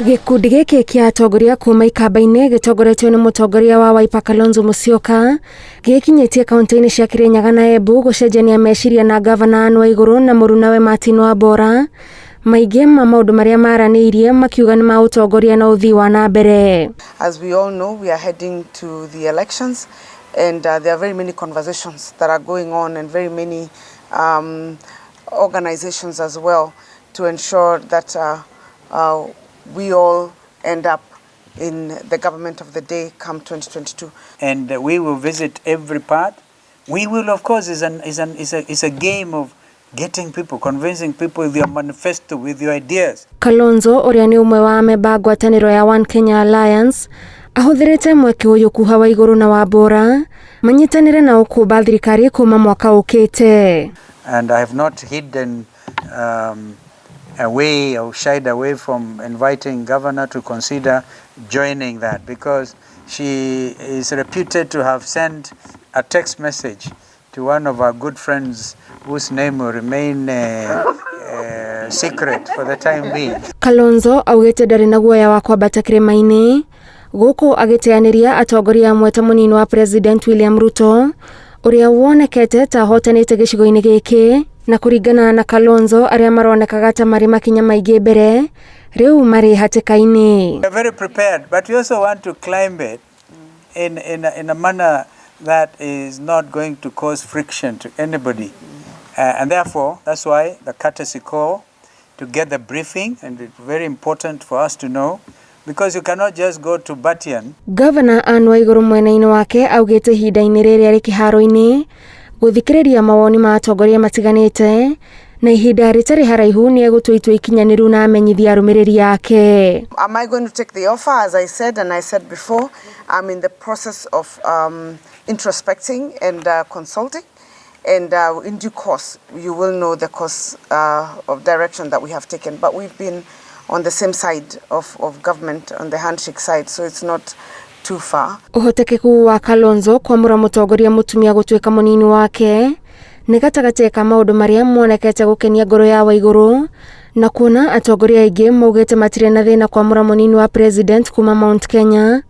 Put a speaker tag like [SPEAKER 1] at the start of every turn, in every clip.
[SPEAKER 1] Gĩkundi gĩkĩ kĩa atongoria kuma ikamba-inĩ gĩtongoretio nĩ mũtongoria wa Wiper Kalonzo Musyoka gĩkinyĩtie kaunti-inĩ cia Kirinyaga na Embu gũcenjania meciria na ngavana Anne Waigũrũ na mũrunawe Martin Wambora. Maingĩ ma maũndũ marĩa maranĩirie makiuga nĩ ma ũtongoria na ũthii wa na mbere.
[SPEAKER 2] As we all know, we are heading to the elections and there are very many conversations that are going on and very many organizations as well to ensure that we all end up in the government of the day come 2022.
[SPEAKER 3] And we will visit every part. We will, of course, is, an, is, an, is, a, is a game of getting people, convincing people with your manifesto, with your ideas.
[SPEAKER 1] Kalonzo ũrĩa nĩ ũmwe wa amemba ngwatanĩro ya One Kenya Alliance ahũthĩrĩte mweke ũyũ kuha Waigũrũ na Wambora manyitanĩre na ũkũmba thirikari kuma mwaka ũkĩte.
[SPEAKER 3] And I have not hidden away or shied away from inviting governor to consider joining that, because she is reputed to have sent a text message to one of our good friends whose name will remain secret for the time being.
[SPEAKER 1] Kalonzo augĩte ndarĩ na guoya wa kwambata kĩrĩma-inĩ gũkũ agĩteanĩria atongoria amwe ta mũnini wa President William Ruto ũrĩa wonekete ta ahotanĩte gĩcigo-inĩ gĩkĩ. Na kũringana na Kalonzo, arĩa maronekaga ta marĩ makinya maingĩ mbere rĩu marĩ hatĩka-inĩ.
[SPEAKER 3] We are very prepared, but we also want to climb it in a manner that is not going to cause friction to anybody. And therefore, that's why the courtesy call to get the briefing, and it's very important for us to know, because you cannot just go to Batian.
[SPEAKER 1] Governor Anne Waigũrũ mwena-inĩ wake augĩte ihinda-inĩ rĩrĩ arĩ kĩharo-inĩ gũthikĩrĩria mawoni ma atongoria matiganĩte na ihinda rĩtarĩ haraihu nĩ egũtua itua ikinyanĩru na amenyithie arũmĩrĩri ake.
[SPEAKER 2] Am I going to take the offer? As I said, and I said before, I'm in the process of introspecting and consulting. And in due course, you will know the course of direction that we have taken. But we've been on the same side of government, on the handshake side, so it's not too far.
[SPEAKER 1] Ũhotekeku wa Kalonzo kwamũra mũtongoria mũtumia gũtuĩka mũnini wake nĩ gatagatĩ ka maũndũ marĩa monekete gũkenia ngoro ya Waigũrũ, na kuona atongoria aingĩ maugĩte matirĩ na thĩna kwamũra mũnini wa president kuma Mount Kenya.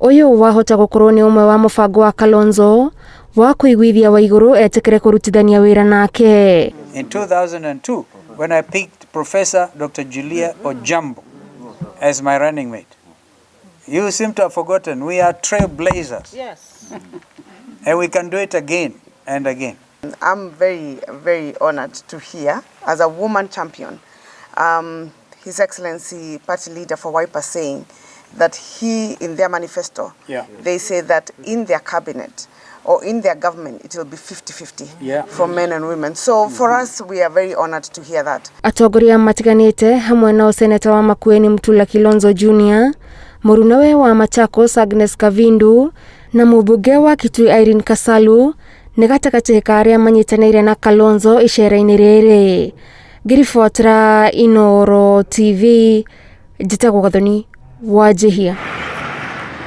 [SPEAKER 1] Ũyũ wahota gũkorwo nĩ ũmwe wa mũbango wa Kalonzo wa kũiguithia Waigũrũ etĩkĩre kũrutithania wĩra nake.
[SPEAKER 3] In 2002, when I picked Professor Dr. Julia Ojambo as my running mate, you seem to have forgotten we are trailblazers. And we can do it again and again.
[SPEAKER 2] I'm very, very honored to hear, as a woman champion, His Excellency Party Leader for Wiper saying that he, in their manifesto, they say that in their cabinet or in their government, it will be 50-50 for men and women. So for us, we are very honored to hear that.
[SPEAKER 1] Atongoria matiganĩte hamwe nao seneta wa Makueni Mutula Kilonzo Jr, mũrunawe wa Machakos Agnes Kavindu na mũmbunge wa Kitui Irene Kasalu nĩ gatagatĩ ka arĩa manyitanĩire na Kalonzo icera-inĩ rĩrĩ. Ngĩribotera Inooro TV, njĩtagwo Gathoni Wanjihia.